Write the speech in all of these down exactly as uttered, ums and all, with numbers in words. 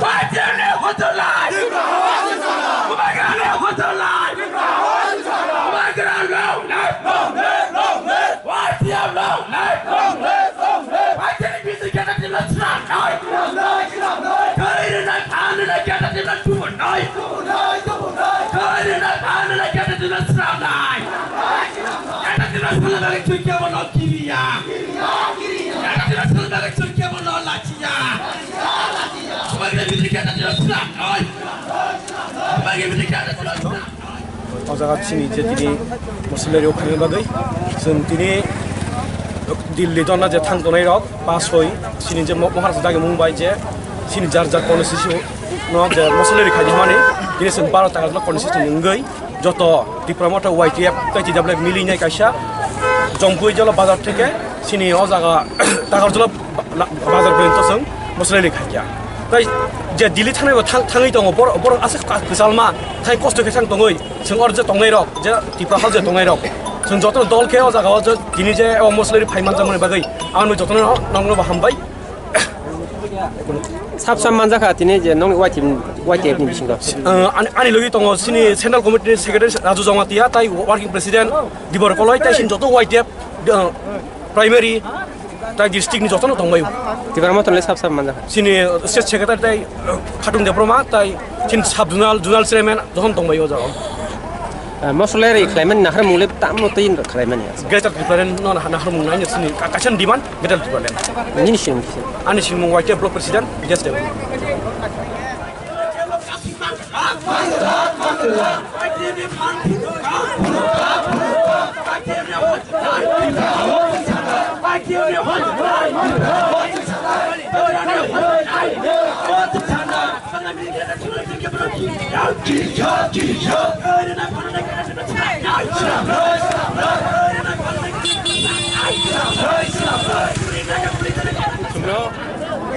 Party of the Hotel Life! Ubagrang Hotel Life! Ubagrang long life! Party of long life! Party of the Geta Tila Sra Noi! Kari na Kani na Geta Tila Tubu Noi! Kari na Kani na Geta Tila Sra Noi! Geta Tila Sra Noi Tubu Noi! O jaga chini je tini mosolari o khaina bagwi chwng tini Delhi dona je thang tongnai rok pasoi chini je mo-, Maharashtra dagi Mumbai je chini jar jar constituency no je mosolari khaidi mani tini chwng baro taga constituency wngwi joto Tipra Motha Y T F tei T W F milinai kaisa Jongpui Jolo bazar theke chini o jaga Takarjala ba-, la-, bazar porjonto chwng mosolari khaikha. Tai je Delhi thangnai bo thang-, thangwi tongo, bor-, borok aswk ka-, kwchalma, thai kosto khe thang tongwi, chwng or je tongnai rok, je Tipra hao je tongnai rok, chwng jotono dol khe o jaga o je tini je o mosolari phai manjakmani bagwi, ang nw jotono nokno bo hambai. Sab sab manjakha tini je nokni Y T F, Y T F ni bisingo. Uh, ani, ani logi tongo chini Central Committee ni Secretary Raju Jamatia, tai Working President Dibor Koloi, tai chini joto Y T F, uh, Primary, tai district ni jotono tongbaio. Tipra Motha le sab sab manjakha. Chini state secretary tai, uh, Khatung Debbarma, tai chini sub zonal, zonal chairman jotono tongbaio o jaga. Ah, mosolari khlaimani naharmung le tamo twi khlaimani asa. Greater Tipraland no naharmung nai chini ka-, kaisa demand Greater Tipraland. Nini sim kisa. Ani simung Y T F block president Bidesh Debbarma.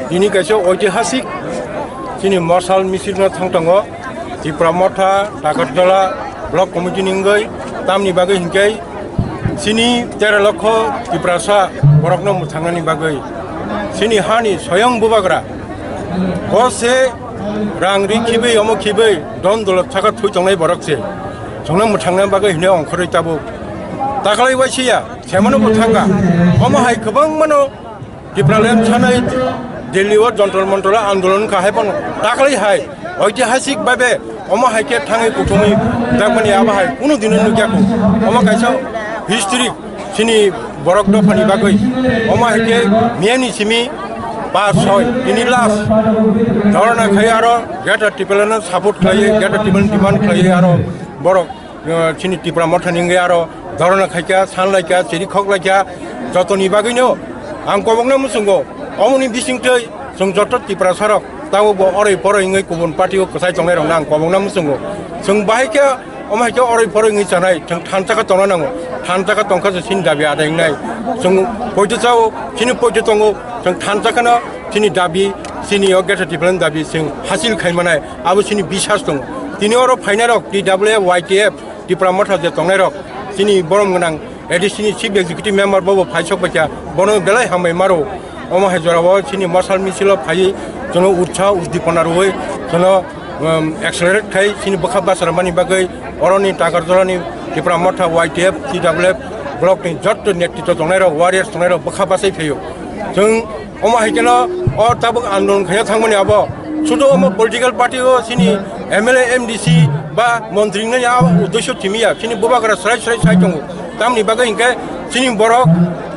Bini kaisa oitihasik chini morsal misil no thang tongo. Tipra Motha, Takarjala, Block Committee ni wngwi tamni bagwi hinkhe chini tero lokho Tiprasa borokno mwthangnani bagwi chini hani soyong bubagra o se rang ri khibwi omo khibwi don dolot saka thui tongnai borok se chwngno mwthangna bagwi hino ongkhorwi tabuk taklai waisiya semano bo thangkha omo hai kwbangmano Tipraland sanai Delhi o Jantar Mantar o andolon kha hai phano taklai hai oitihasik bhabe omo hai khe thangwi kuthumwi dakmani abo hai kunu dino nukya kho. Omo kaisa history chini borok dophani bagwi. Omo hai khe miyani simi pas soi tini last dhorna khai aro Greater Tipraland no support khlaiwi, Greater Tipraland demand khlaiwi aro borok uh, chini Tipra Mothani wngwi aro dhorna khaikha, sanlaikha, chiri khoklaikha, jotoni bagwino ang kobokno muchungo. Omoni bisingtwi chwng joto Tiprasarok tabukbo oroi poroi wngwi kubun party-o kwchai tongnairokno ang kobokno muchungo. Chwng bahai khe omo hai khe oroi poroi wngwi chanai, chwng thansa khe tongna nango. Thansa khe tongkha se chini dabi adai wngnai. Chwng poito chao, chini poito tongo, chwng thansa kheno chini dabi, chini o Greater Tipraland dabi chwng hasil khai manai. Abo chini bisas tongo. Tini oro phainairok T W F, Y T F, Tipra Motha je tongnairok, chini borom gwnang A D C ni Chief Executive Member bobo phai sok paikha, bono belai hambai maro. Omo hai jorao chini morsal misil o phaiwi jono utsaho udipona rwui jono, um, accelerate khai chini bwkha bachar mani bagwi oroni Takarjalani Tipra Motha Y T F, T W F block ni jotto netritwo tongnairok, warriors tongnairok bwkha bachai phaio. Chwng Omo hai kheno o tabuk andolon khaina thangmani abo sudu omo political party o chini M L A, M D C ba montri wngnani a uddesho simi ya, chini bubagra srai srai sai tongo. Tamni bagwi hinkhe chini borok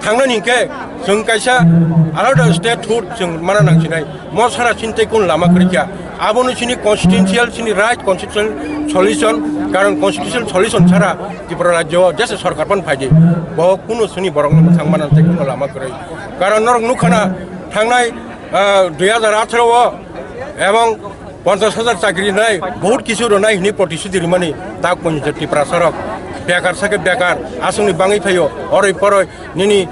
thangnani hinkhe chwng kaisa alada statehood chwng mana nangsinai. Mo sara chini tei kun lama kwrwikha. Abono chini constitutional, chini right constitutional solution, karon constitutional solution sara Tripura rajyo o jesa sorkar pan phaidi. Bo kunu chini borokno mwthang mana tei kun lama kwrwi. Karon norok nukha na Thangnai, ah, dui hajar atharo o ebong ponchash hajar chakri rinai, bahut kisu rinai hwnwi protisuti rimani tak ponjot Tiprasa rok bekar sakhe bekar aswkni bangwi phaio, oroi poroi nini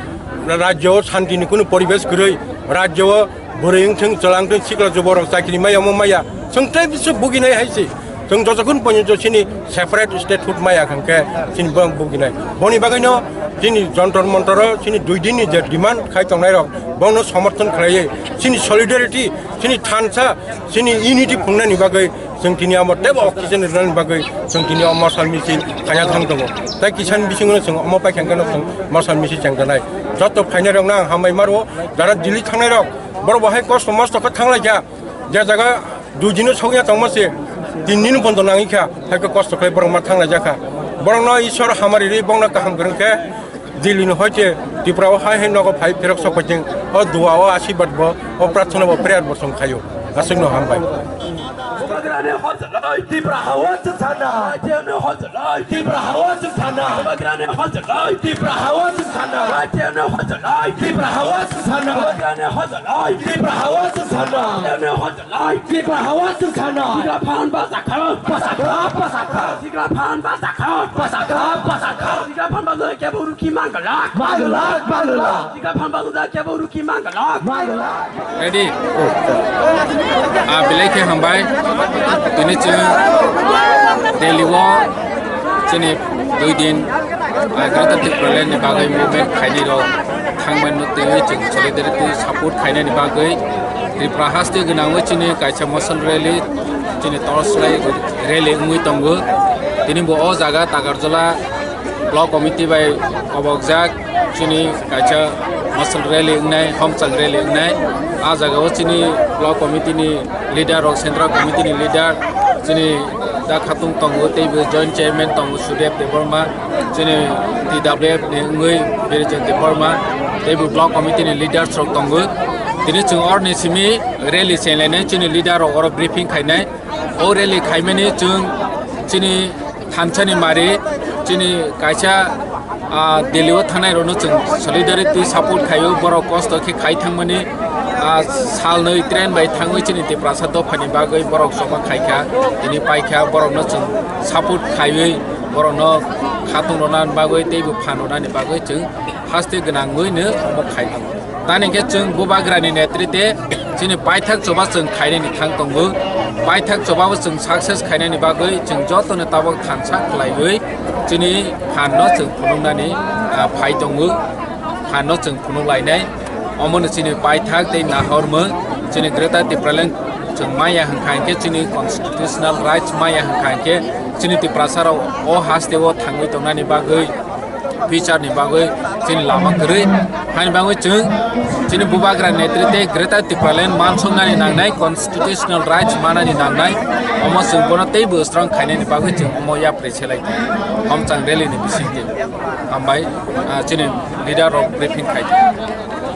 rajyo o shanti ni kunu poribesh kwrwi, rajyo o bwrwi wngthwng, chwla wngthwng, sikla juborok chakri maya omo maya, chwng tei bisu buginai hai se. Chwng jotokhon ponjot chini separate statehood maya hwnkhe chini bo buginai. Boni bagwino chini Jantar Mantar o chini dui din ni je demand khai tongnai rok bono somorthon khlaiwi chini solidarity, chini thansa, chini unity phungnani bagwi chwng tini amo teibo oxygen rwnani bagwi chwng tini o morsal misil khaina thang tongo. Tai kisan bisingo chwng omo paikha hwnkhe no chwng morsal misil chengjanai. Joto phainai rokno ang hambai maro, jara Delhi thangnai rok borok bo hai kosto mosto khe thanglaikha. Je jaga dui dino sokya tongma se tin din bondo nangikha, hai khe kosto khlai borok ma thanglaijak kha. Borokno Ishwar hamari ri bongno kaham kwrwng khe Delhi ni hoite Tripura o hai hai nogo phai phirok sok phaijeng. O dua o ashirbad bo, o prarthana bo, prayer bo chwng khaio. Aswkno hambai. Bubagrani hojlai Tripura hawa chwng sana. Bubagrani hojlai Tripura hawa chwng sana. Bubagrani hojlai Tripura hawa chwng sana. Bubagrani hojlai Tripura hawa chwng sana. Bubagrani hojlai Tripura hawa chwng sana. Bubagrani hojlai Tripura hawa chwng sana. Sikla phan basa kha. Basa kha, basa kha. Sikla phan basa kha. Basa kha, basa kha. Sikla phan basa kha. Kebo ruki mangalak. Mangalak, mangalak. Sikla phan basa kha. Kebo ruki mangalak. Mangalak. Ready? Ah, belai khe hambai. Tini chwng Delhi o chini dui din, ah, Greater Tipraland ni bagwi movement khainai rok thangmani twi chwng solidarity support khainani bagwi Tripura haste gwnangwi chini kaisa morsal rally, chini torch light rally wngwi tongo. Tini bo o jaga Tagarjala Block Committee bai kobokjak chini kaisa morsal rally wngnai, homchang rally wngnai. A jaga o chini Block Committee ni leader rok, Central Committee ni leader, chini Da Khatung tongo, teibo Joint Chairman tongo Sudev Debbarma, chini T W F ni wngwi Birijan Debbarma, teibo Block Committee ni leaders rok tongo. Tini chwng oroni simi rally chenglainai, chini leader rok oro briefing khainai. O rally khaimani chwng chini thansani mari, chini kaisa, ah, Delhi o thangnai rokno chwng solidarity support khaio, borok kosto khe khai thangmani, ah, salnwi train bai thangwi chini Tiprasa dophani bagwi borok choba khaikha, tini paikha, borokno chwng support khaiwi borokno khatung rwna bagwi teibo phan rwnani bagwi chwng haste gwnangwino omo khai tongo. Tani hwnkhe chwng Bubagrani netrite chini paithak choba chwng khainani thang tongo. Paithak choba bo chwng success khainani bagwi chwng jotono tabok thansa khlaiwi chini phanno chwng phunuknani, ah, phai tongo. Phanno chwng phunuk lainai. Omono chini paithak tei nahormung chini Greater Tipraland chwng maya hwnkha hwnkhe chini constitutional rights maya hwnkha hwnkhe chini Tiprasa rok o haste o thangwi tongnani bagwi future ni bagwi chini lama kwrwi. Haini bagwi chwng chini Bubagra netrite Greater Tipraland mansuknani nangnai, constitutional rights manani nangnai, omo chwng bono teibo strong khainani bagwi chwng omo yapri selai tongo. Homchang rally ni bisingtwi hambai, ah, chini leader rok briefing khai tongo.